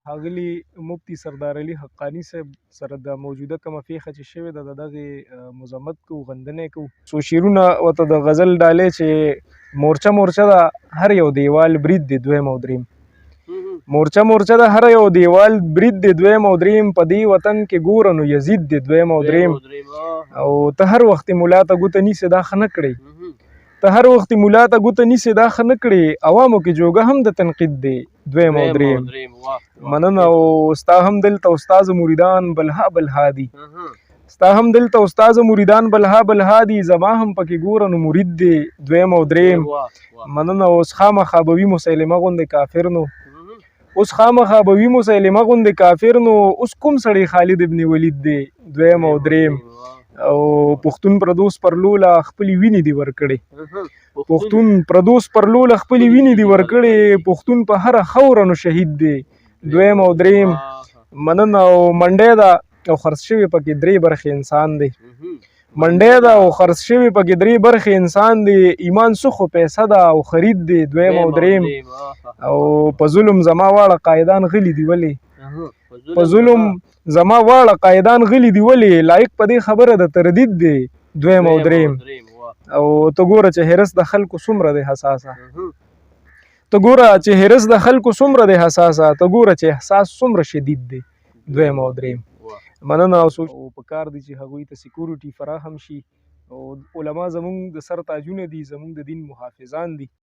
ښاغلي مفتي سردار علي حقاني صاحب سره د موجوده کومه پیښه چې شوې ده، د دغې مذمت کوو، غندنه یې کوو. څو شعرونه ورته د غزل ډالۍ چې مورچه مورچه ده هر یو دیوال برید دی دویم او دریم، مورچه مورچه ده هر یو دیوال برید دی دویم او دریم، په دې وطن کې ګوره نو یزید دی دویم او دریم. او ته هر وخت ملا ته ګوته نیسې دا ښه نه کړې، ته هر وخت ملا ته ګوته نیسې دا ښه نه کړې، عوامو کې جوګه هم د تنقید دی دویم او دریم. مننه. او ستا هم دلته استاد مریدان بلها بلها دي، ستا هم دلته استاد مریدان بلها بلها دي، زما هم پکې ګوره نو مرید دی دویم او دریم. مننه. اوس خامخا به وي مسلمه غوندې کافر نو، اوس خامخا به وي مسلمه غوندې کافر نو، اوس کوم سړی خالد ابن ولید دی دویم او دریم. او پښتون پردوس پر لوله خپلې وینې دي ورکړې، پښتون پردوس پر لوله خپلې وینې دي ورکړې، پښتون په هره خاوره نو شهید دی دویم او دریم. مننه. او منډی ده او خرڅ شوی پکې درې برخې انسان دی، منډی ده او خرڅ شوی پکې درې برخې انسان دی، ایمان څه خو پیسه ده او خرید دی دویم او دریم. او په ظلم زما واړه قایدان غلي دي ولې، په ظلم زما واړه قایدان غلي دي ولې، لایق په دې خبره د تردید دی دویم او دریم. او ته ګوره چې حرص د خلکو څومره دی حساسه، ته ګوره چې حرص د خلکو څومره دی حساسه، ته ګوره چې احساس څومره شدید دی دویم او دریم. مننه. او په کار دي چې هغوی ته سکیورټي فراهم شي، او علما زمونږ د سر تاجونه دي، زمونږ د دین محافظان دي.